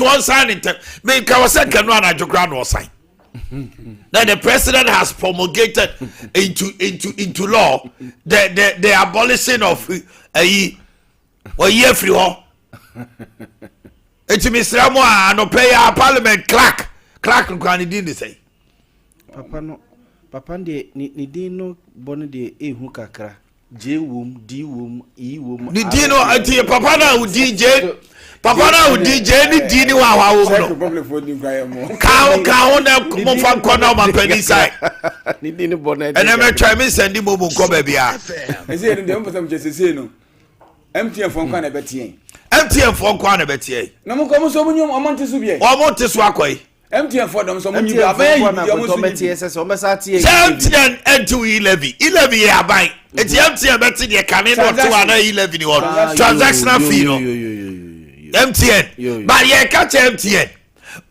Wɔnsan ne ntɛm. Menka wɔ sɛ nka no anadwo koraa na ɔsan. Now the president has promulgated into law the abolition of ayi ɔyi afiri hɔ. Eti mesrɛ mo a, anɔpɛ yi a, parliament clerk nkwa ne din de sɛ? Papa no, papa no deɛ, ne din no bɔ no deɛ, ehu kakra. J wom, D wom, E wom. Ne din no nti papa no a wodi J, papa no a wodi J ne D ne wɔ ahɔ awɔ mu no, ka ho na momfa nkɔ na ɔmampani sae. Ne din no bɔ no. Ɛnɛ mɛtwa me nsɛnde mo mu nkɔ baabi a. Ɛsɛ yɛ no deɛ, mpɛ sɛ mekyɛ sesei no, MTN foɔ nkwa na ɛbɛteɛ. MTN foɔ nkɔ a na ɛbɛteɛ. Na mo nkɔ mo nso mo nyom ɔmo nte so biɛ. Wɔn te so akɔ yi. MTN foɔ dɔm sɛ ɔmo nyi bi, abɛyɛ yi bi, ɔmo nso nyi bi. Sɛ ɔmɛsa teɛ. Sɛ MTN ɛnti e-levy, e-levy yɛ aban, eti MTN bɛte deɛ kane na ɔte hɔ ana e-levy ni hɔ no, transactional fee no, MTN but yɛ ka kyɛ MTN,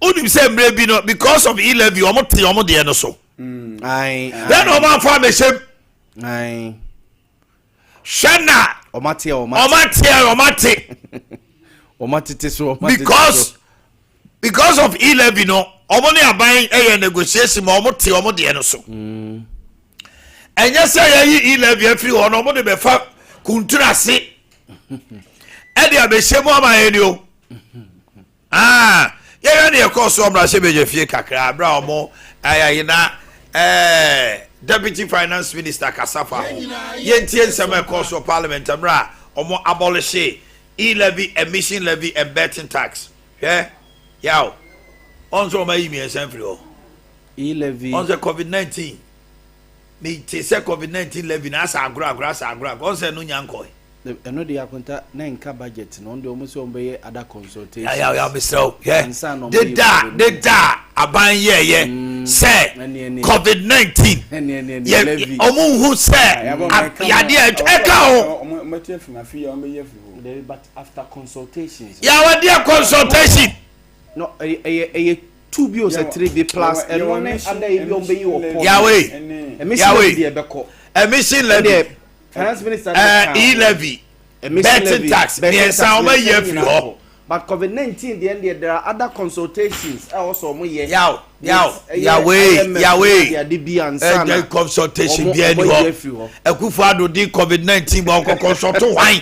wonim sɛ mmerɛ bi no, because of e-levy, ɔmo te ɔmo deɛ no so then ɔmo afa amɛhyɛm hwɛ na ɔma teɛ, ɔma ɔmo ate, ɔmo ate. Ɔma tete so, ɔma tete. Because of e-levy no, ɔmo ne aban ɛyɛ negotiation ma ɔmo te ɔmo deɛ no so. Ɛnyɛ sɛ yɛyi e-levy afiri hɔ no, ɔmo de bɛfa kuntun ase ɛde abɛhyɛ mu ama yɛn ni o. Aa yɛyɛ ne yɛkɔɔ so ɔmmrahyɛ bɛgya fie kakra abere a ɔmo ɛyɛ na deputy finance minister kasa fa ho. Yɛntie nsɛm a ɛkɔɔ so parliament mmerɛ a ɔmo abolish e-levy, emission levy and betting tax. Hwɛ yaw, ɔn sɛ ɔmo ayi mmiɛnsa mfiri hɔ. E-levy. Ɔn sɛ COVID-19, mi te sɛ COVID-19 levy na asa agorɔ agorɔ, asa agorɔ agorɔ, ɔn sɛ no nya nkɔɛ. Ɛno de, akonta na nka budget no, ɔno deɛ, ɔmo sɛ ɔmo bɛyɛ other consultation. Yaw yaw, mesrɛ wo, hwɛ. Ansa na ɔmo yɛ deda COVID. Deda aban yɛɛyɛ sɛ ɛne COVID-19 ɛne yɛ levy. Ɔmo nhu sɛ yadeɛ ɛka ho. Ɔmo mɛte afiri ma fi yɛ, ɔmo bɛyɛ afiri hɔ. Dabi, but after consultations. Yàwɔdeɛ consultation. No, ɛyɛ two bi o, sɛ three bi plus ɛno ne ada yi bi ɔmo bɛyi wɔ port. Yahweh. Emission Yahweh. levy deɛ, ɛbɛkɔ. Emission levy. Ɛdeɛ finance minister. E-levy, betting tax, mmiɛnsa ɔmo ayi afiri hɔ. But COVID-19 deɛ, there are other consultations ɛwɔ sɛ ɔmo yɛ. Yaw yaw. With, ɛyɛ Yahweh. IMF Yahweh. ne ade bi ansa na Ɛdɛ consultation ɔmo bi ɛni ɔmo ayi afiri hɔ. Hɔ. Akufo Addo di COVID-19 bɔ ɔkɔ consult hwan?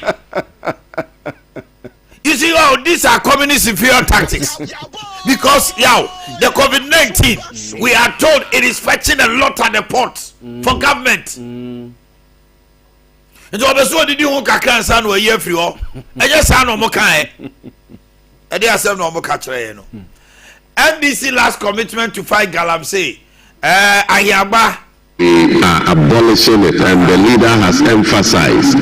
You see how these are communist inferior tactics, because yaw, the COVID-19, we are told it is fetching a lot at the port for government, nti ɔbɛ so odidi ho kakra nsa na ɔyi afiri hɔ. Ɛnyɛ saa na ɔmo kan ɛ, ɛde asɛm na ɔmo ka kyerɛ yɛn no. NDC last commitment to fight galamsey, Ahiagba. We are abolishing it, and the leader has emphasized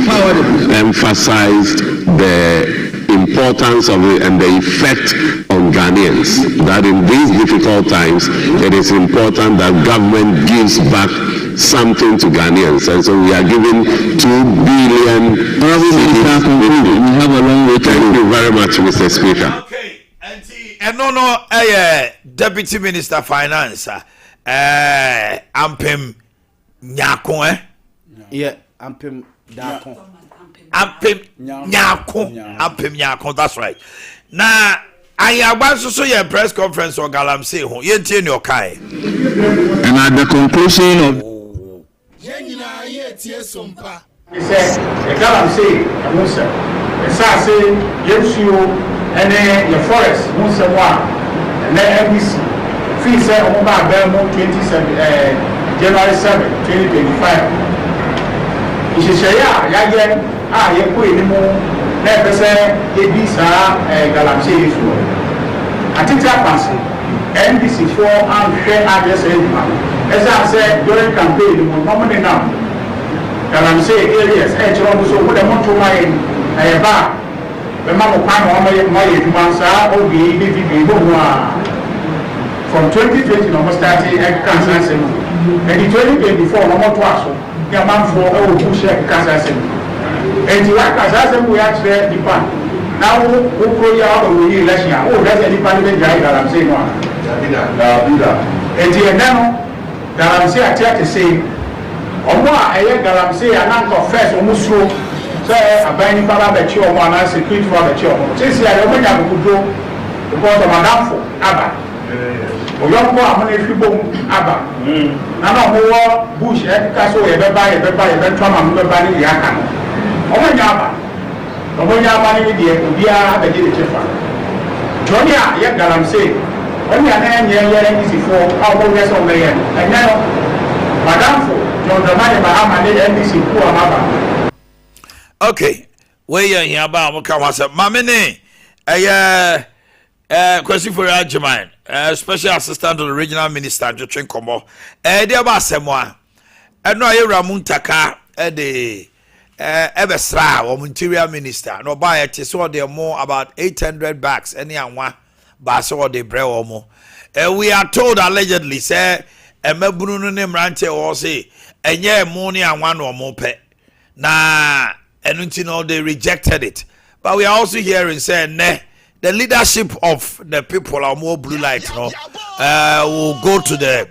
the importance of it and the effect on Ghanaians. That in these difficult times, it is important that government gives back something to Ghanaians, and so we are giving 2 billion. Honorable Minister, conclude. We have a long way to Thank go. you very much, Mr. Speaker. Okay, nti ɛno no ɛyɛ deputy minister finance a Ampem Nyako ɛ. Yɛ Ampem Daako. Ampem Nyako, Ampem Nyako, that's right. Na Ahiagba nso so yɛ press conference wɔ galamsey ho. Yɛntie ne ɔkae. And at the conclusion of Yɛn nyinaa yɛtie so mpa. Sɛ yɛ galamsey ɛho nsɛm, ɛsaase, yɛ nsuo ɛne yɛ forest ho nsɛm a, ɛnɛ NDC fii sɛ ɔmo ba abɛn mu 27 January 7, 2025, nhyehyɛeɛ a yɛayɛ a yɛkɔ anim na yɛpɛ sɛ yɛdi saa galamsey yi soɔ atete akwanse. NDC foɔ anhwɛ adeɛ sɛ adwuma no, ɛsiane sɛ during campaign no mu na ɔmo nenam galamsey areas ɛkyerɛ ɔmo so mo dɛ mo nto ma yɛn na yɛba a, bɛma mo kwan na ɔmo yɛ adwuma saa. Ɔdua yi ne video yi bɔ mu a, from 2020 na ɔmo start ɛkeka saa asɛm yi, ɛdi 2024 na ɔmo to aso ne amanfoɔ ɛwɔ bush ɛkeka saa asɛm yi. Eti waka saa asɛm wo yɛ akyerɛ nipa na wo kuro yi a wabɛ wɔ yi election a, wo hwɛ sɛ nipa no bɛ gyae galamsey no a. Eti ɛnɛ no, galamsey ate ate sei, ɔmo a ɛyɛ galamsey a nanka first ɔmo suro sɛ aban nipa ba bɛkye ɔmo anaa security fo abɛkye ɔmo no, sisi a ɔmo nya akokoduro. Because ɔmo adamfo aba. Ɔyɔnko a ɔmo ne hwe bom aba. Na na ɔmo wɔ bush ɛkeka sɛ yɛbɛba, yɛbɛba, yɛbɛto ama mo bɛba ne deɛ aka no. Ɔmo nya aba. Ɔmo nya aba ne deɛ, obiara abɛgye ne kyɛfa. Johnny a yɛ galamsey, ɔne a na ɛnyɛ yɛ NDC foɔ a ɔmo hwɛ sɛ ɔmo bɛyɛ no. Ɛnyɛ no. Madamfo John Dramani Mahama ne NDC kuo a maba. Okay, wei yɛ hiaba a wɔka ho asɛm. Maame ne ɛyɛ Kwasi Fori Agyeman, special assistant to the regional minister, ntwetwe nkɔmmɔ. Ɛde ɛba asɛm a ɛno a yɛwura mu ntaka ɛde ɛbɛsra wɔn interior minister na ɔbaa yɛ te sɛ ɔde mo about 800 bags ɛne anwa baasa ɔde brɛ wɔn mo. We are told allegedly sɛ mmabunu no ne mmeranteɛ wɔ se ɛnyɛ ɛmo ne anwa na wɔn pɛ, na ɛno nti no they rejected it. But we are also hearing say nnɛ the leadership of the people a wɔn blue light no will go to the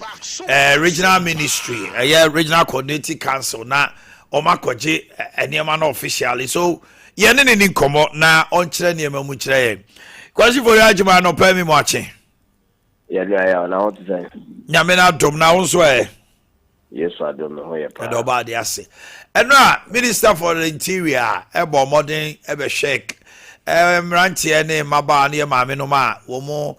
regional ministry, ɛyɛ Regional Coordinating Council, na wɔn akɔgye nneɛma no officially. So yɛne ne ni nkɔmɔ na ɔnkyerɛ nneɛma mu kyerɛ yɛn. Kwasi Fori Agyeman, anɔpɛ mi mu akye. Yɛde ayɛ na wote sɛ? Nyame no adom, na wo nso ɛ? Yesu adom, me ho yɛ paa. Ɛdɛ ɔba ade ase. Ɛno a Minister for the Interior ɛbɔ mmɔden ɛbɛhwɛ mmeranteɛ ne mmabaawa ne yɛ maame nom a wɔn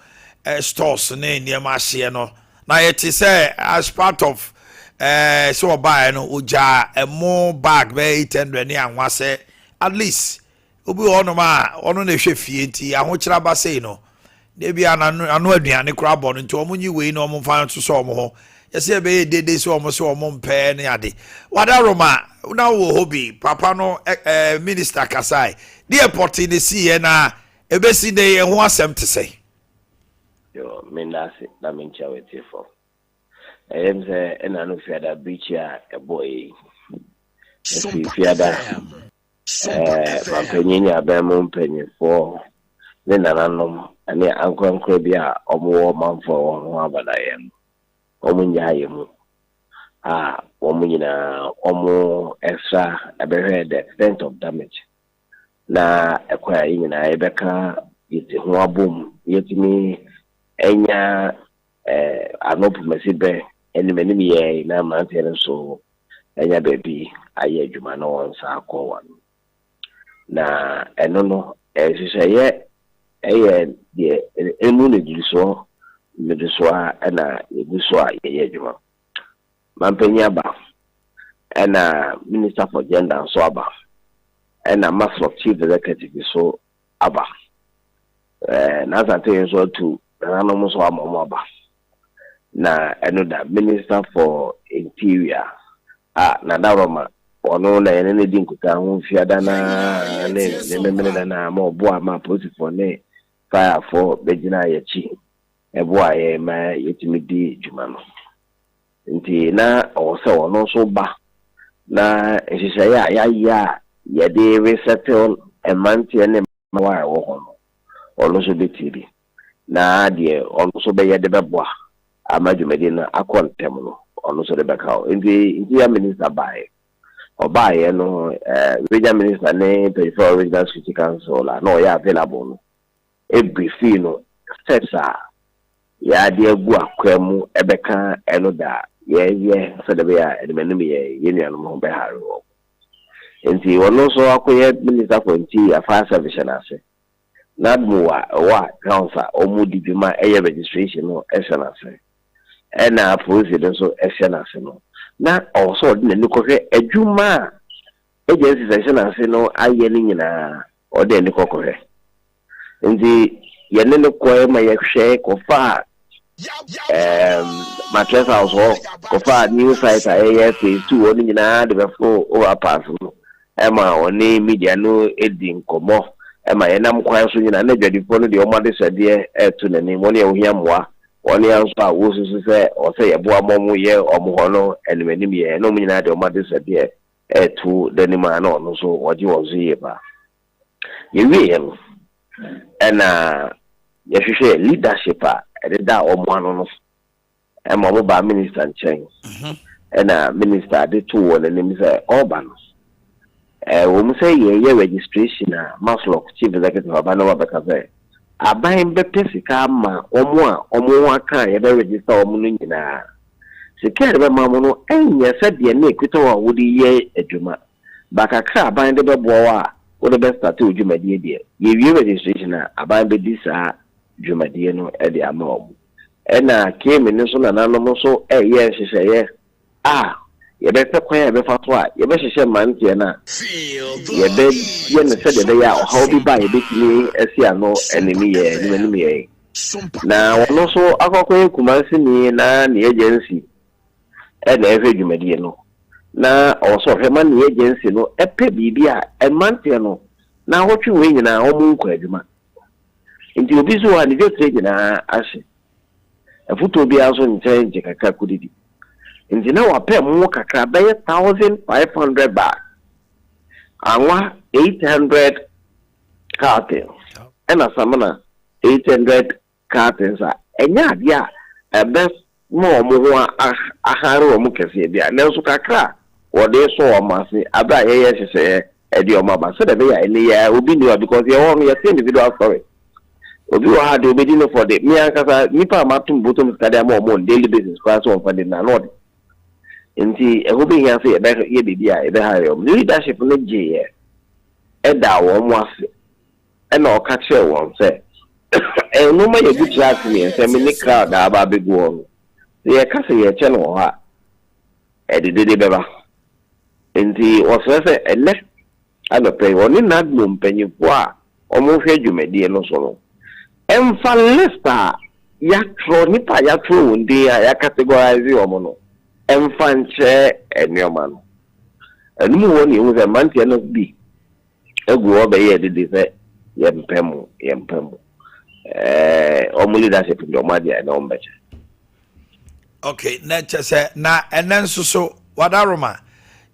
stores ne nneɛma ahyeɛ no, na yɛte sɛ as part of sɛ ɔbaeɛ no, ogyaa ɛmo bag bɛyɛ 800 ne anwa sɛ at least obi wɔ hɔnom a ɔno na ɛhwɛ fie, nti ahokyerɛ aba sei no na ebi ano ano aduane koraa bɔ no, nti wɔn nyi wei na wɔn mfa nso sɛ wɔn ho. Yɛsɛ yɛbɛyɛ dede sɛ wɔn sɛ wɔn mpɛɛ ne ade. Wada Roma na wɔ hɔ bi papa no ɛ ɛ minister kasae deɛ pɔte ne si yɛ na ebesi ne yɛn ho asɛm te sɛ. Yo, menda ase na menkyia w'atiefo. Ɛyɛ m sɛ ɛna no Fiada birikyi a ɛbɔɔ yi ɛfiri Fiada, mampanyin ne abɛn mu mpanyinfoɔ ne nananom ne ankorankora bi a ɔmowɔ manfoɔ a wɔn ho abadaeɛ no, wɔn nyaa yɛ mu a wɔn nyinaa wɔn ɛsra ɛbɛhwɛ the extent of damage na ɛkwan a yɛn nyinaa yɛbɛka yɛti ho abom, yɛtumi anya ano pomasi bɛ anim anim yɛ na mmeranteɛ no nso anya baabi ayɛ adwuma na wɔn nsa akɔ wɔn. Na ɛno no nhyehyɛeɛ ɛyɛ deɛ emu ne didisoɔ nnidisoɔ a ɛna yɛgu so a yɛyɛ adwuma. Mampanyin aba, ɛna Minister for Gender nso aba, ɛna MASLOC chief executive nso aba, n'asante nso atu nananom nso ama ɔmo aba. Na ɛno da Minister for Interior a Nadaroma ɔno na yɛne ne di nkuta ho Fiada naa ne ne memene da naa ma ɔboa ma apolisifoɔ ne firefoɔ bɛgyina yɛkyi ɛboa yɛn ma yɛtumi di dwuma no. Nti na ɔwɔ sɛ ɔno nso ba na nhyehyɛeɛ a yɛayɛ a yɛde resettle mmeranteɛ ne mmaayewa a ɛwɔ hɔ no, ɔno nso bɛtie bi na deɛ ɔno nso bɛyɛ de bɛboa ama dwumadi no akɔ ntɛm no, ɔno nso de bɛka ho. Nti Interior Minister baeɛ, ɔbaeɛ no, Regional Minister ne mpanyinfoɔ a Regional Security Council a na ɔyɛ available no ebrifii no steps a yɛade agu akwan mu ɛbɛka ɛno da yɛyɛ sɛdeɛ ɛbɛyɛ a anim anim yɛ yɛn nuanom ho bɛhare wɔ. Nti ɔno nso akɔyɛ Minister for Interior, fire service hyɛ n'ase, NADMO a ɛwɔ accounts a wɔn di dwuma ɛyɛ registration no ɛhyɛ n'ase, ɛna polisi no nso ɛhyɛ n'ase no, na ɔwɔ sɛ ɔde n'ani kɔhwɛ adwuma a agencies a ɛhyɛ n'ase no ayɛ no nyinaa. Ɔde n'ani kɔkɔhwɛ, nti yɛne no kɔɛ ma yɛhwɛ kɔfa mattress house hɔ, kɔfa new site a yɛyɛ phase 2 hɔ no nyinaa de bɛforo overpass no, ɛma ɔne media no edi nkɔmmɔ, ɛma yɛnam kwan so nyinaa na adwadifoɔ no deɛ wɔn adesrɛdeɛ ɛɛto n'anim, wɔn yɛ ohia mmoa, wɔn yɛ nso a wɔsusu sɛ ɔsɛ yɛboa ma wɔn yɛ wɔn hɔ no anim anim yɛ na wɔn nyinaa deɛ wɔn adesrɛdeɛ ɛɛto n'anim a na ɔno nso wɔgye wɔn so yie paa. Yɛwie yɛ no, ɛna yɛhwehwɛ leadership a ɛdeda wɔn ano no, ɛma wɔn baa minister nkyɛn, ɛna minister de to wɔn anim sɛ ɔreba no, wɔn sɛ yɛyɛ registration a MASLOC chief executive aba na wabɛka sɛ Aban bɛpɛ sika ama wɔn a wɔn ho aka a yɛbɛ register wɔn no nyinaa. Sika a yɛde bɛma wɔn no nyɛ sɛ deɛ na ɛkuta wo a wode yɛ adwuma. Ba kakra a aban de bɛboa wo a wode bɛ starte wo dwumadie deɛ, yɛwie registration a, aban bɛdi saa dwumadie no de ama wɔn. Ɛna Kemi no nso nananom nso reyɛ nhyehyɛeɛ a yɛbɛpɛ kwan a yɛbɛfa so a yɛbɛhyehyɛ mmeranteɛ no a yɛbɛyɛ no sɛdeɛ ɛbɛyɛ a ɔhaw bi ba a yɛbɛtumi asi ano anim yɛ anim anim yɛn. Na ɔno nso akɔ akɔyɛ Kumasini na ne agency na ɛhwɛ dwumadie no. Na ɔwɔ sɛ ɔhwɛ ma ne agency no pɛ biribi a mmeranteɛ no naawɔtwe wei nyinaa wɔn nkɔ adwuma. Nti obi nso wɔ ha ne dwetire nyinaa ahye. Afutuo biara nso nkyɛn gye kakra kɔdidi. Nti na wapɛ mmo kakra bɛyɛ 1500 bags, anwa 800 cartons ɛna samina 800 cartons a ɛnyɛ adeɛ a ɛbɛma wɔn ho ahare wɔn kɛseɛ biara nanso kakra a wɔde resɔ wɔn ase aberɛ a yɛyɛ nhyehyɛeɛ de wɔn aba sɛdeɛ ɛbɛyɛ a ɛnɛ yi ara obi nni hɔ because yɛwɔ hɔ no yɛte individual story. Obi wɔ ha deɛ obɛdi no fɔ de, me ankasa nnipa a mato me bɔtɔm sika de ama wɔn on daily basis koraa sɛ wɔmfa ndi no ano ɔde. Nti ɛho bɛhia sɛ yɛbɛyɛ biribi a yɛbɛhire wɔn. Leadership no gyeeɛ ɛdaa wɔn ase ɛna ɔka kyerɛɛ wɔn sɛ nnoɔma yɛgu trucks mmiɛnsa mu ne crowd a aba abɛgu hɔ no, sɛ yɛka sɛ yɛrekyɛ no wɔ hɔ a, ɛde dede bɛba. Enti wɔsrɛ sɛ ɛnnɛ anɔpa yi wɔne NADMO mpanyimfoɔ a wɔhwɛ dwumadie no so no mfa list a yɛatwerɛ, nnipa a yɛatwerɛ wɔn din a yɛacategorise wɔn no mfa nkyerɛ nneɛma no. Ɛno mu hɔ na yɛhu sɛ mmeranteɛ no bi gu hɔ bɛyɛɛ dede sɛ yɛmpɛ mo, yɛmpɛ mo. Ɛɛ wɔn leadership deɛ wɔn adeɛ ɛnɛ wɔn bɛkyɛ. Okay, na kyɛ sɛ na ɛnɛ nso so wadaroma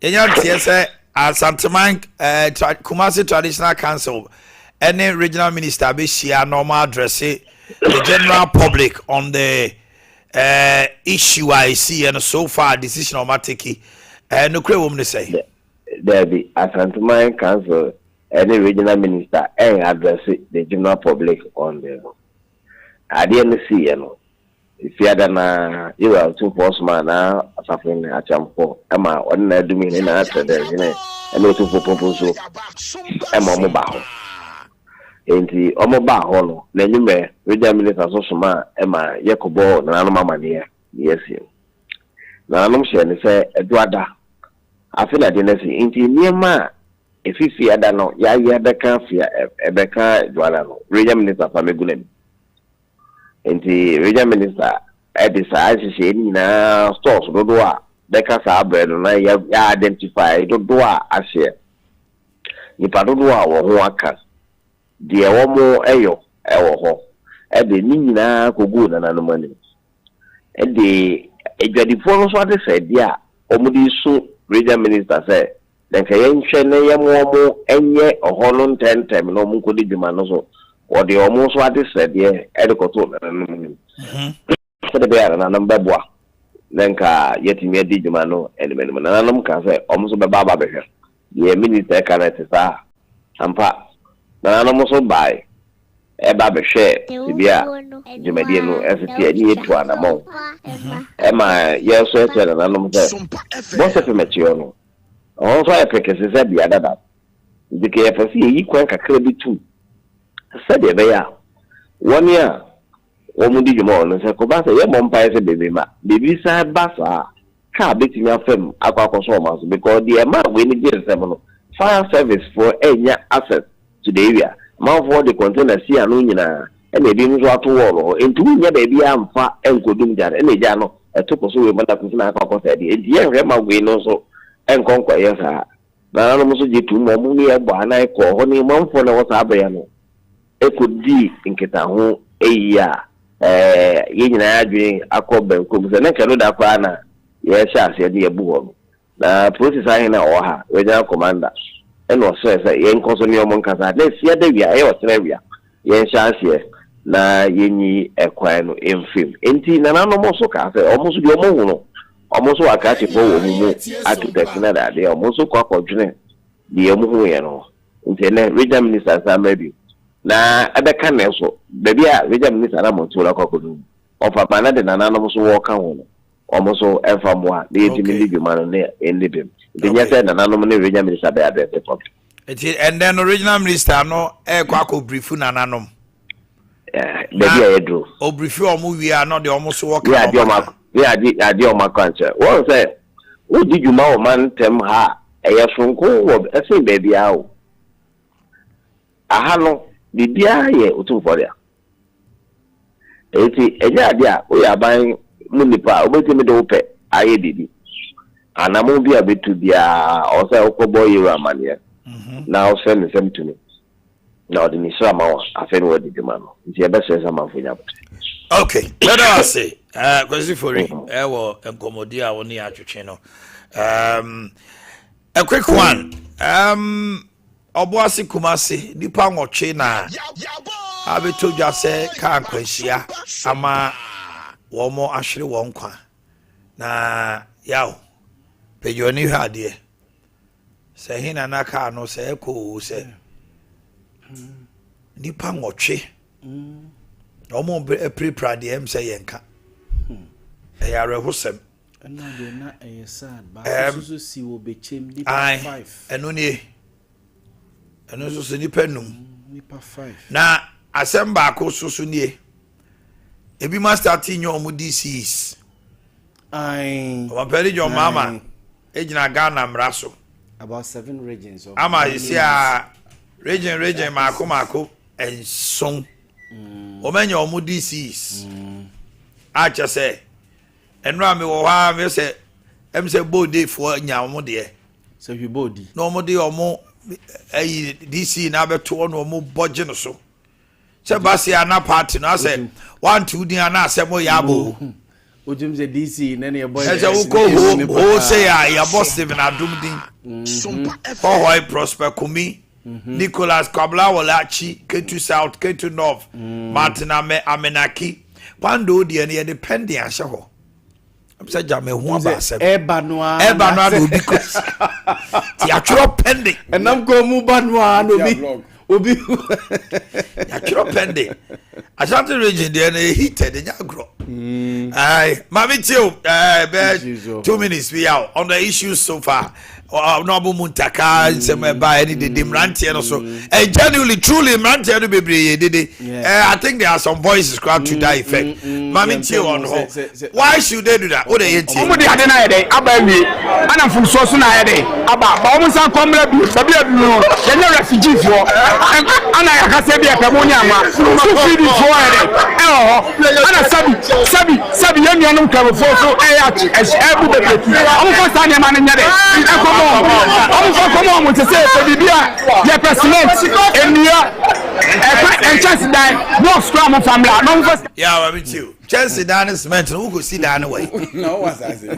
yɛnya nteɛ sɛ Asanteman eh, tra, Kumasi Traditional Council ɛne regional minister bɛhyia na wɔn address the general public on the uh, issue a ɛsiiɛ no so far decision a wɔn ateki eh, nokorɛ wɔ mu ne sɛ. Daabi, Asanteman Council ɛne regional minister ɛn address the general public on the adeɛ no siiɛ no. Fiada no ara, Yehowa Otumfoɔ somaa n'asafohene akyɛmfo ma wɔne n'adumhene, n'akyerɛdɛnhene, ne Otumfoɔ Pompo nso ma wɔbaa hɔ. Enti wɔbaa hɔ no, n'anwummerɛ, Regional Minister nso somaa ma yɛkɔbɔɔ nananom amanneɛ deɛ asi no. Nananom hyɛɛ no sɛ Ɛdwoada, afe na adeɛ no asi, enti nneɛma a ɛfi Fiada no yɛayɛ bɛka fia ɛbɛka Dwoada no, Regional Minister fa mmɛgu n'anim. Enti Regional Minister de saa nhyehyɛe no nyinaa stores dodoɔ a bɛka saa berɛ no na yɛ identify dodoɔ a ahyeɛ, nnipa dodoɔ a wɔn ho aka, deɛ wɔn yɔ wɔ hɔ de ne nyinaa kɔguu nananom anim. De adwadifoɔ no nso adesrɛdeɛ a wɔde resu Regional Minister sɛ Na nka yɛnhwɛ na yɛmmoa wɔn nyɛ ɔhɔ no ntɛmntɛm na wɔnkɔdi dwuma no so. Wɔde wɔn nso adesrɛdeɛ de kɔtoo nananom anim sɛdeɛ ɛbɛyɛ a nananom bɛboa na nka yɛatumi adi dwuma no animanim. Nananom kaa sɛ wɔn nso bɛba aba abɛhwɛ. Deɛ minista reka no ɛte saa? Ampa, nananom nso baeɛ ba bɛhwɛɛ tebea a dwumadie no si teɛ ne yɛtu anamɔn ma yɛn nso yɛkyerɛ nananom sɛ Bɔsɛ Pɛmɛkyeɔ no Ɛhɔ nso ayɛ prekese sɛ bea dada. Enti ka yɛpɛ sɛ yɛyi kwan kakra bi tom sɛdeɛ ɛbɛyɛ a wɔn a wɔdi dwuma wɔ no, sɛ ɛkɔba sɛ yɛmmɔ mpaeɛ sɛ biribi mma, biribi san ba saa a, kaa bɛtumi afa mu akɔ akɔsɔ wɔn aso because deɛ ɛmaa wei no gyee nsam no, fire service foɔ annya access to the area. Amanfoɔ de container si ano nyinaa ɛna ebinom nso ato wall hɔ enti wonnya baabiara mfa nkɔdum gya no ɛna gya no ɛto kɔ so wei ma na kosi na akɔ akɔsɛe deɛ enti yɛnhwɛ ma wei no nso nkɔ nkɔyɛ saa. Nananom nso gye tom wɔn ne yɛn bɔ anan kɔɔ hɔ ne manfoɔ na ɛwɔ saa bea no kɔdii nkitaho eyi a ɛɛ yɛn nyinaa adwene akɔ bɛnkom sɛ na nka ɛno da koraa na yɛrehyɛ aseɛ de abu hɔ no. Na polisi sahene a ɔwɔ ha, Regional Commander, na ɔsrɛɛ sɛ yɛnkɔ so ne wɔn nkasa na Fiada awia, ɛyɛ ɔkyena awia, yɛnhyɛ aseɛ na yɛnyi ɛkwan no mfiri mu. Enti nananom nso kaa sɛ wɔn nso deɛ wɔahu no, wɔn nso wɔ akrakyefoɔ wɔ wɔn mu, architects ne adeadeɛ, wɔn nso kɔ akɔdwene deɛ wɔhuiɛ no ho. Nti ɛnnɛ, Regional Minister nsan mmra bio. Na ɛbɛka nnɛ nso, baabi a Regional Minister no abɔnten akɔ akɔdu no, ɔfa ma na de nananom nso wɔka ho no, wɔn nso mfa mmoa na yɛntumi nni dwuma no na ɛnni bem. Nti nyɛ sɛ nananom ne Regional Minister bɛ address problem. Nti ɛndɛ no Regional Minister no ɛrekɔ akɔ briefu nananom. Baabi a yɛduru. Obriefi wɔn wie a na ɔde wɔn nso wɔka wɔn aka. Ne ade ade wɔn akwankyerɛ. Wɔn sɛ wodi dwuma wɔ mantam ha a, ɛyɛ soronko wɔ ɛsen baabiara o. Aha no, biribiara yɛ Otumfoɔ dea. Enti ɛnyɛ ade a woyɛ aban mu nipa a wobɛtumi de wo pɛ ayɛ biribi. Anammɔn bi a wobɛtu biara, ɔwɔ sɛ wokɔbɔ Yehowa amanneɛ na wosrɛ ne nsam tumi, na ɔde ne nhyira ma wo a, afei na woadi dwuma no. Nti yɛbɛsrɛ sɛ amanfoɔ nya aboterɛ. Ok, mɛda wo ase eh, Kwasi Fori ɛwɔ eh, nkɔmmɔdi a wo ne yɛ atwetwe no. Um, a quick one. Um, Ɔboase Kumase, Nnipa nwɔtwe na abɛtɔ dwa sɛ kaa nkwanhyia ama wɔn ahwere wɔn nkwa. Na yaw, pagya w'ani hwɛ adeɛ. Sɛ he na na kaa no sɛ ɛkɔ oo sɛ nnipa nwɔtwe na wɔn apirapira deɛ ɛm sɛ yɛn ka. Ɛyɛ awerɛhosɛm. Ɛna deɛ na ɛyɛ sad baako nso so si wɔ bɛkyɛm nipa five. Ɛno nie ɛno nso so nipa num. Mm, nipa five. Na asɛm baako so so nie ebi ma start nyɛ wɔn DCs. Ɔmampanin John Mahama egyina Ghana mmara so. About seven regions. Ama esi a region region mako mako nson. Mm. Wɔn anya wɔn DCs. Mm. Akyɛ sɛ. Ɛnora me wɔ hɔ ara me sɛ ɛm sɛ boodefoɔ nya wɔn deɛ. Sɛ hwi boodi. Na wɔn de wɔn ɛyi DC na abɛto hɔ na wɔn bɔ gye no so. Sɛ basi ana party no asɛ wantu din ana asɛm yɛ abɔ o. Wotum sɛ DC na ne ɛbɔ yɛ. Ɛsɛ wokɔ ho ho sɛ yɛ a yɛbɔ Stephen Adom din. Hɔhɔe Prosper Kumi. Nicholas Kwabla Wolachi, Ketu South, Ketu North, Martin Ame Amenaki. Kwando deɛ no yɛde pending ahyɛ hɔ. Sɛ gya me ho aba asɛm. Ɛba no ara. Ɛba no ara na obi kɔ. Ti atwerɛ pending. Ɛnam kɔn mu ba no ara na obi obi. Yɛatwerɛ pending. Ashanti region deɛ no heated ɛnyɛ agorɔ. Mm. Ayi maame tie o ɛɛ bɛɛ 2 minutes bi yaw on the issues so far. Ɔno mu ntaka nsɛm ɛba ɛne dede mmeranteɛ no so. And genuinely truly mmeranteɛ no bebree yɛ dede. I think there are some voices crowd to that effect. Maame tie wɔn hɔ. Why should they do that? O de yɛ tie. Wɔn de ade no ayɛ dɛ aba awie ɛna mfomsoɔ so na ayɛ dɛ aba ba wɔn nsa nkɔ mmerɛ bi baabi a dunu no yɛnyɛ refugee foɔ ɛna yɛakasa bi ɛpɛ mo ne ama so fidi foɔ ayɛ dɛ ɛwɔ hɔ ɛna sɛbi sɛbi sɛbi yɛn nuanom nkramofoɔ so ɛyɛ ɛbu bebree wɔn fa saa nneɛma no nyɛ dɛ ɛkɔmɔ wɔn fa kɔmɔ wɔn sɛ sɛ yɛpɛ biribi a yɛpɛ cement nnua ɛpɛ nkyɛnse dan blocks kura wɔn fa mmra na wɔn fa. Yà wà mí tí o kyɛnse dan ne cement no wokɔ si dan no wɔ yi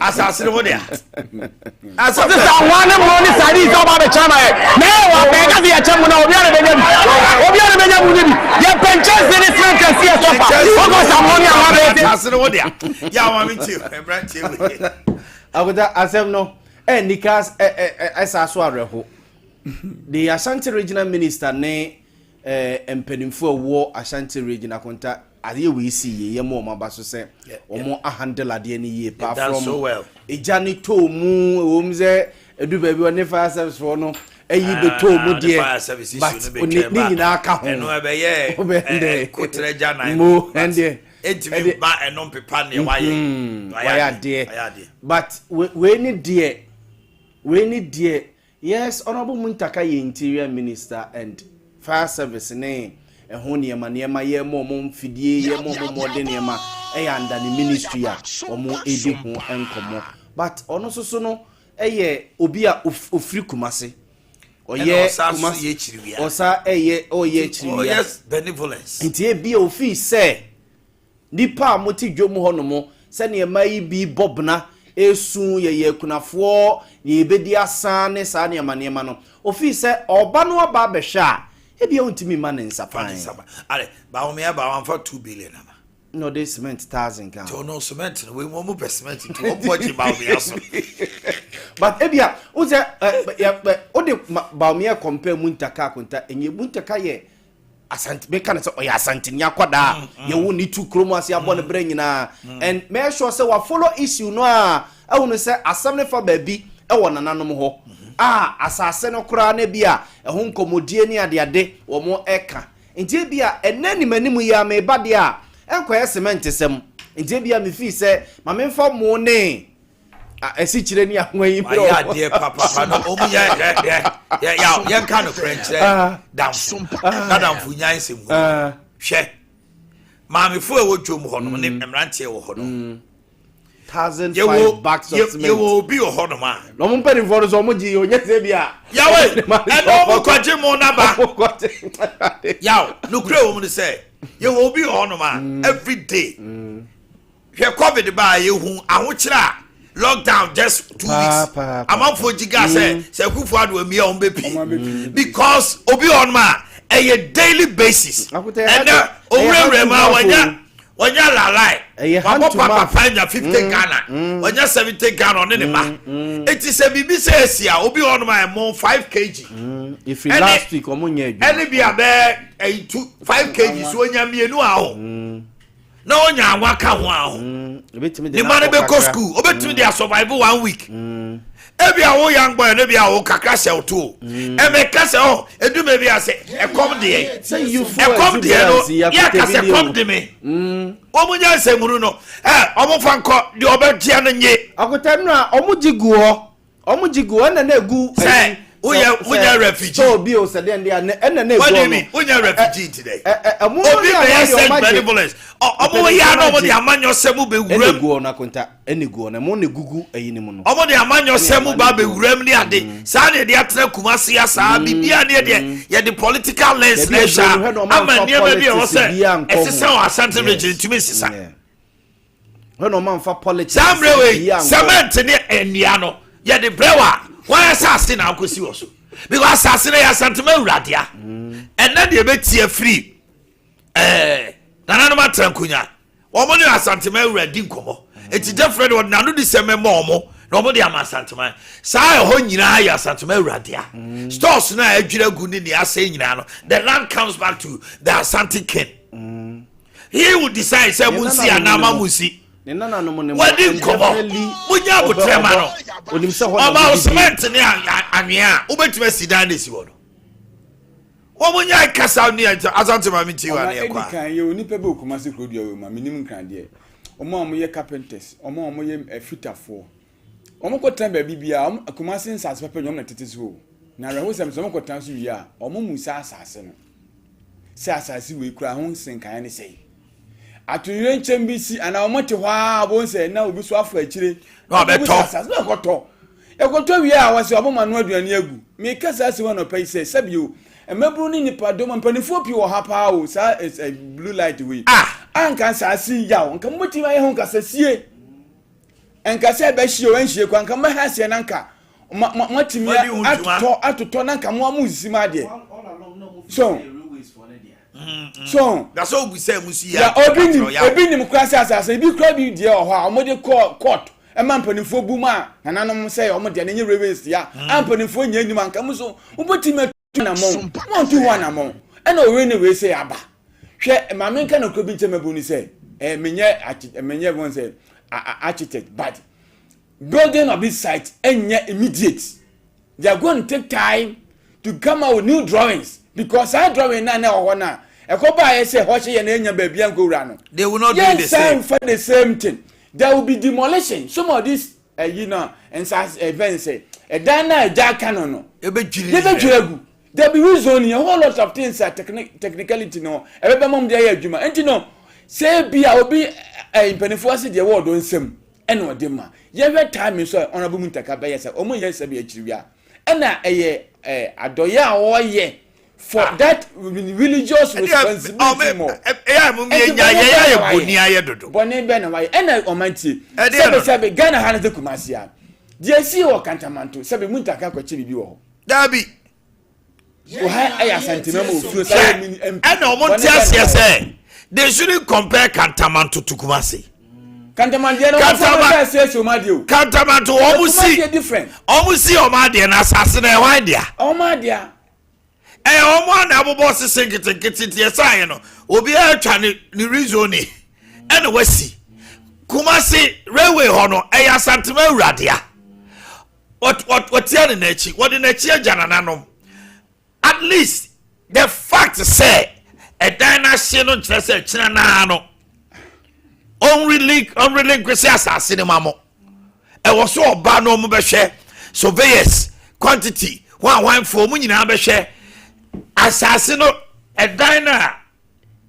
asase no ho dea. Ɔte sɛ ahoa ne mmoa ne sardines sɛ ɔba abɛkyɛ ama yɛn. Na ɛyɛ wɔ abɛn ka sɛ yɛkyɛ mo na obiara bɛnya bi. Obiara bɛnya mu nyɛ bi. Yɛpɛ nkyɛnse ne cement kɛse yɛ sɔfa. Wɔkɔ sɛ ahoa ne ahoa bɛyɛ sɛ. Asase no ho dea. Yɛ awa me tie mmeranteɛ wei. Akoda asɛm no ɛ nika ɛ ɛ ɛsa so awerɛho. The Ashanti Regional Minister ne eh, mpanimfoɔ a ɛwɔ Ashanti region akonta adeɛ wei si yie yɛ mo wɔn aba so sɛ wɔn ahandle adeɛ no yie paa from so well. egya ne too mu ɛwɔ mu sɛ edu baabi ɔne fire service foɔ no ɛyi bɛ too mu Ah, deɛ but ne ne nyinaa ka ho ɛno ɛbɛyɛ Wobɛyɛ dɛ. kotrɛ gya nan mo ɛndeɛ ɛntumi ba ɛno mpepa neɛ wayɛ wayɛ adeɛ but wei ne deɛ wei ne deɛ. Yes Honourable Muntaka yɛ interior minister and fire service ne ɛho nneɛma nneɛma yɛ ma ɔmo mfidie yɛ ma ɔmo mmɔden nneɛma ɛyɛ under ne ministry a ɔmo edi ho nkɔmɔ but ɔno nso so no ɛyɛ obi a ofiri Kumasi ɔyɛ Kumasi ɔsa ɛyɛ ɔyɛ akyiriwia benevolence nti ebi a ofii sɛ. Nnipa a mote dwam hɔnom, sɛdeɛ mmaa yi bi bɔ bena, resu, yɛyɛ akunafoɔ, deɛ yɛbɛdi asa ne saa nneɛma nneɛma no, ɔfii sɛ ɔba no aba abɛhwɛ a, ebia ɔntumi mma ne nsa Fa ne pan. nsa ba. Ade, Bawumia ba, wamfa 2 billion ama. Na ɔde cement thousand ka Nti ho. ɔno cement no, wei mu ɔmo pɛ cement nti wɔn bɔ gye Bawumia so. But ebia, wohu sɛ, ɛ, ɛ, ɛ, wode Bawumia compare Muntaka Akonta, ɛnyɛ Muntaka yɛ. Asante meka no sɛ ɔyɛ Asanteni akwadaa a yɛwo ne tu kurom ase abɔ ne berɛ nyinaa and mɛyɛ sure sɛ wa follow issue no a ahunu sɛ asɛm no fa baabi wɔ nananom hɔ a asase no koraa no bi a ɛho nkɔmmɔdie ne adeade wɔn ɛka nti ebi a ɛnɛ anim anim yi a meba deɛ a ɛnkɔyɛ cement sɛm nti ebi a mefii sɛ ma memfa mo ne asikyire ne ahoa yi brɛ wɔn. adeɛ papapa no wɔn yɛ yɛ yɛ yɛ yɛ yɛnka no korɛ nkyerɛ ah. damfo ah. na damfo nya nsɛm hu ah. hwɛ maamefo a ɛwɔ dwom hɔ nom ne mm. mmeranteɛ wɔ hɔ nom. Mm. Yɛwɔ obi wɔ hɔ nom a. Na wɔn mpanimfoɔ no sɛ wɔn gye onye sɛ bi a. Yawe ɛna wɔn kɔgye mo naba. Yaw nukuri wɔn no sɛ yɛwɔ obi wɔ hɔ nom a mm. every day. Hwɛ covid baa yɛhu ahokyerɛ a lockdown just 2 weeks amanfoɔ gyi gaa sɛ sɛ Akufo Addo amia wɔn bɛpie because obi wɔ hɔnom a ɛyɛ daily basis ɛnɛ owurawura mu a wɔnya wɔnya lalai wabɔ papa anya 50 Ghana wɔnya 70 Ghana ɔne ne ba eti sɛ biribi sɛ esi a obi wɔ hɔnom a ɛmo 5 kg ɛne ɛne bi a bɛɛ ɛyi 2 5 kg so onya mmienu a o na ɔnya anwa ka ho a ho ne ma no bɛkɔ school obɛtumi de asurvive one week ebi a wo young boy no bi a wo kakra hyɛ wo to o ɛmɛka sɛ ɔ eduma bi a sɛ ɛkɔm deɛ ɛkɔm deɛ no yɛ ka sɛ kɔm de me wɔn nya nsɛmuru no ɛ wɔn fa nkɔ deɛ ɔbɛtua no nye. Akotɛ no a wɔn gye gu hɔ wɔn gye gu hɔ ɛna na egu. Sɛ woyɛ wonya refugee. Store bi o sɛ deɛ deɛ ɛna na egu hɔ no. Wonya refugee ti dɛ. Obi bɛyɛ sɛ benevolence ɔmo yɛ anɔ ɔmo de amanyɔ sɛ mo bɛ wuram. Ɛna egu hɔ no akonta ɛna egu hɔ no ɛmo na egugu ɛyi ne mu no. Ɔmo de amanyɔ sɛ mo ba bɛ wuram ne ade saa na yɛde atena Kumasi asaa biribiara ne yɛde yɛde political lens na ɛhwɛ ama nneɛma bi a ɛwɔ sɛ ɛsesa wɔ Asante region ntumi nsesa. Hwɛ na ɔma nfa politics. Saa mmerɛ wei cement ne nnua no yɛde brɛ wa wɔn asase na akɔsi wɔ so because asase no yɛ Asantema awuradea ɛnɛ deɛ ɛbɛti afiri ɛɛ nananom atena nkonya wɔn ne Asantema awura di nkɔmɔ eti gyefrɛ de wɔde n'ano di sɛ mɛmɔ wɔn na wɔn de ama Asantema saa ɛhɔ nyinaa yɛ Asantema awuradea stores no a adwira gu ne nea asɛe nyinaa no the land comes back to the Asante king. He will decide sɛ mo nsi anaa ma mo nsi. Wadi nkɔmɔ mo nya abotrɛ ma no. Ɔma wo cement ne anwea a wobɛtumi asi dan na esi hɔ no. Wɔn mo nya kasa ne Asante ma mi ti wa ne ɛkɔ a. Ɔma edi kan yɛ onipa bi wɔ Kumasi kuro dua wɔ mu a menim nkran deɛ. Wɔn a wɔyɛ carpenters, wɔn a wɔyɛ fitafoɔ. Wɔn kɔ tena baabi biara, wɔn Kumasi nsaase papa nyɛ wɔn na tete so o. Na awerɛhosɛm sɛ wɔn kɔ tena so wie a, wɔn mu sa asase no. Sɛ asase wei koraa ho nsenkaeɛ ne sɛn. Atoyerɛnkyɛm bi si anaa wɔn te hɔ ara wɔn sɛ na obi so afa akyire. Na ɔbɛtɔ. Asase na ɔkɔtɔ. Ɛkɔtɔ wie a wɔsɛ wɔn ma no aduane agu. Meka saa asɛm anɔpa yi sɛ sɛbi o mmabunu ne nipadɔm mpanimfoɔ pii wɔ ha paa o saa blue light wei. Ah. Anka asase yaw nka mobɛtumi ayɛ ho nkasasie. Nka sɛ ɛbɛhye o ɛnhye koraa nka mobɛha aseɛ na nka moatumi atotɔ atotɔ na nka mo a mosisi mo adeɛ so so na sɛ obu sɛ musi ya obi nim ebi nim kora sɛ asase ebi kora bi deɛ wɔ hɔ a wɔde kɔ court ɛma mpanimfoɔ bu mu a nananom sɛ wɔn deɛ ne nye railways ya a mpanimfoɔ nyɛ anim anka mo so mobɛtumi atu anamɔn mo ntu ho anamɔn ɛna owe ne wei sɛ aba hwɛ maame nka na kuro bi nkyɛn mɛbu ni sɛ ɛɛ menyɛ menyɛ wɔn sɛ architect, but building of this site ɛnyɛ immediate. They are going to take time to come out with new drawings because saa drawing na na ɛwɔ hɔ na ɛkɔ baa yɛ sɛ hɔ hyɛ yɛ na enya baabi a nkowura no. They will not do the same. Yɛn nsa nfa the same thing. There will be demolition. Some of these ɛyi na nsa events ɛdan na ɛgya aka no no. Ebedwiri. Yɛbɛdwiri agu. There be reasoning, a whole lot of things a technicality no ɛbɛbɛ mɔm de ayɛ adwuma. Nti no sɛ ebi a obi ɛ mpanimfoɔ ase deɛ ɛwɔ ɔdɔ nsam ɛna ɔde ma. Yɛhwɛ time nso a Honourable Muntaka bɛyɛ sɛ wɔn yɛ sɛ bi akyiri wia ɛna ɛyɛ ɛ adɔyɛ a wɔyɛ for ah. that religious responsibility mo. Ɛyɛ mo mi nya yɛ yɛ bɔnni ayɛ dodo. Bɔnni bɛ na wayɛ ɛna ɔman tie. Sɛbi sɛbi Ghana ha ne sɛ Kumasi a deɛ esi wɔ Kantamanto sɛbi Muntaka kɔkye biribi wɔ hɔ. Dabi. Oha ɛyɛ Asantema mu osuo sɛ ɛyɛ mini MP. Ɛna wɔn ti aseɛ sɛ they shouldn't compare Kantamanto to Kumasi. Kantamanto no wɔn fɔlɔ sɛ ɛsɛ ɛsɛ wɔn adeɛ o. Kantamanto wɔn si wɔn si wɔn adeɛ na asase na ɛwɔ adeɛ. Wɔn adeɛ. Ɛyɛ wɔn a na abobɔ sese nketenkete nti ɛsaeɛ no obiara atwa ne ne rezoning ɛna wasi. Kumasi railway hɔ no ɛyɛ Asantema awuradea. Wɔtia ne n'akyi wɔde n'akyi agya nananom. At least the fact sɛ ɛdan no ahye no nkyerɛ sɛ kyena naa no ɔnrelinquishe asase no ma mo. Ɛwɔ so ɔba no ɔmo bɛhwɛ surveyors quantity wɔn a wɔnfoɔ ɔmo nyinaa bɛhwɛ asase no ɛdan no a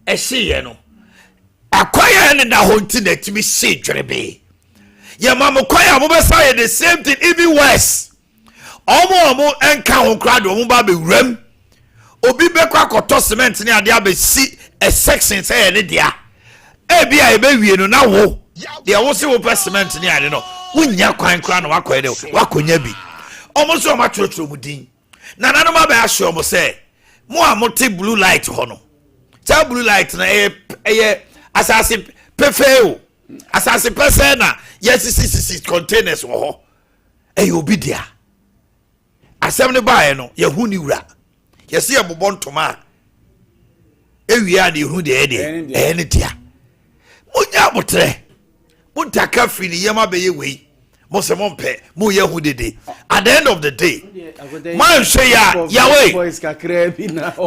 ɛhyeeɛ no akwan a ɛne da hɔ nti na ɛtumi hyee dwerebee. Yɛma mo kwan a mobɛsa yɛ the same thing even worse. Wɔn a wɔn nka ho koraa de wɔn ba abɛwura mu. Obi bɛkɔ akɔtɔ cement ne adeɛ abɛsi a section sɛ yɛ ne dea. Ebi a yɛbɛwie no na wo deɛ wo se wopɛ cement ne ade no wonya kwan koraa na wakɔ yɛ wakɔnya bi. Wɔn nso wɔn atwerɛtwerɛ wɔn din. Nananom abɛ ahyɛ wɔn sɛ mo a mote blue light hɔ no saa blue light no ɛyɛ ɛyɛ asase pefee o asase pɛsɛɛ na yɛsisisisi containers wɔ hɔ. Ɛyɛ obi dea. Asɛm no baeɛ no, yɛhu ne wura. Yɛse yɛbobɔ ntoma a, ewie a na yɛhu deɛ ɛyɛ deɛ ɛyɛ ne dea. Monyɛ aboterɛ. Montaka firi ne yam abɛyɛ wei. Mo sɛ mompɛ, moyɛ ho dede. At the end of the day, moanhwɛ yi a, Yahweh.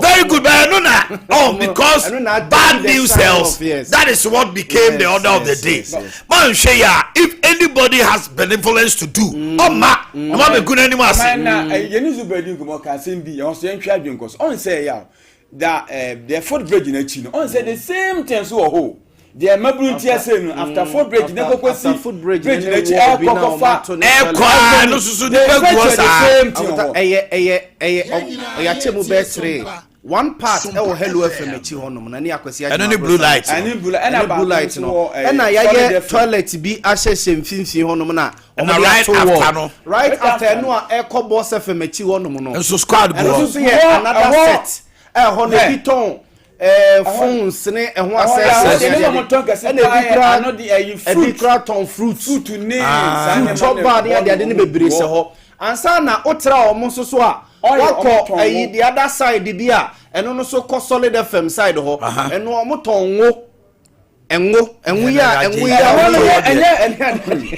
Very good, but ɛno na, oh, because bad news sells. That is what became the order of the day. Manhwɛ yi a if anybody has benevolence to do ɔmma na ma bɛgu n'anim ase. Ɔman na yɛne Zuba di nkɔmmɔ ka asɛm bi ɛhɔ so yɛntwe adwene nkɔ so ɔn sɛ ɛyɛ a da deɛ foot bridge no akyi no ɔn sɛ the same thing so wɔ hɔ deɛ mmabunu nti ase no after foot bridge ne kɔkɔ si bridge no akyi ɛkɔ kɔfa ɛkɔ a ɛno soso nipa gu hɔ saa ɛyɛ ɛyɛ ɛyɛ ɔyɛ akyɛ mu bɛɛ sere One part ɛwɔ Hello FM akyi hɔ nom na ne Akwasi Agyeman Ɛno ne blue light no. Ɛne blue light ɛna blue light no. Ɛna yɛayɛ toilet bi ahyehyɛ mfimfini hɔ nom na wɔn de ato wall. Right after ɛno a ɛkɔ Boss FM akyi hɔ nom no. Nso squad gu hɔ. Ɛno nso yɛ another set. Ɛhɔ no ebi tɔn ɛɛ phones ne ɛho accessories ɛna ebi kura ebi kura tɔn fruit. Fruit ne saa nneɛma chop bar ne adeade ne bebree sɛ hɔ. Ansa na wotra wɔn nso so a, wakɔ ayi the other side bi a ɛno no so kɔ Solid FM side hɔ. Ɛno wɔn tɔn ngo. Ngo, ngo yi a, ngo yi a. Ɛhɔ no yɛ ɛnyɛ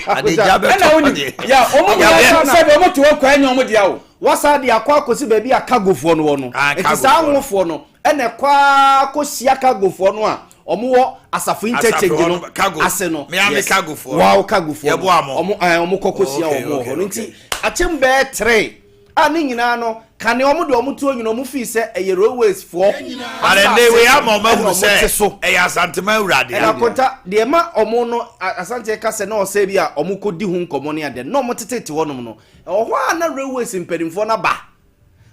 Adegya bɛtɔ ɛna woni ya wɔn nyinaa sɛ wɔn te hɔ kwan nyɛ wɔn dea o. Wasa de akɔ akɔsi baabi a cargofoɔ no wɔ no. Nti saa ngofoɔ no ɛna ɛkɔ ara kɔhyia cargofoɔ no a wɔn wɔ asafo interchange no ase no. Miami cargofoɔ. Wow cargofoɔ no. Wɔn ɛɛ wɔn kɔ kɔhyia wɔn wɔ hɔ no nti akyɛm bɛyɛ tere a ne nyinaa no kane wɔn de wɔn tuo nyina wɔn fii sɛ ɛyɛ railways foɔ asase ɛna wɔn te so. Ɛyɛ Asantema awurade. Ɛna akonta deɛ ma wɔn no Asante ka sɛ na ɔsɛ bi a wɔn kɔ di ho nkɔmɔ ne adeɛ na wɔn tetete hɔnom no ɛwɔ hɔ a na railways mpanimfoɔ no aba.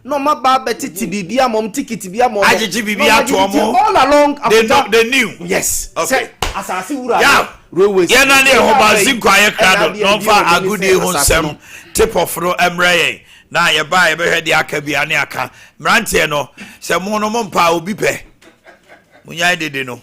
na ɔmo aba abɛtete biribi ama ɔmo tikiti bi ama ɔmo agyegye biribi ato ɔmo all along they know they knew yes okay sɛ asase wura yeah railways yɛn na ne ɛho ba zinko ayɛ krado na ɔmfa agodie ho nsɛm tip off no mmerɛ yɛn na yɛba a yɛbɛhwɛ deɛ aka bia ne aka mmeranteɛ no sɛ mo no mo mpa obi pɛ monyae dede no.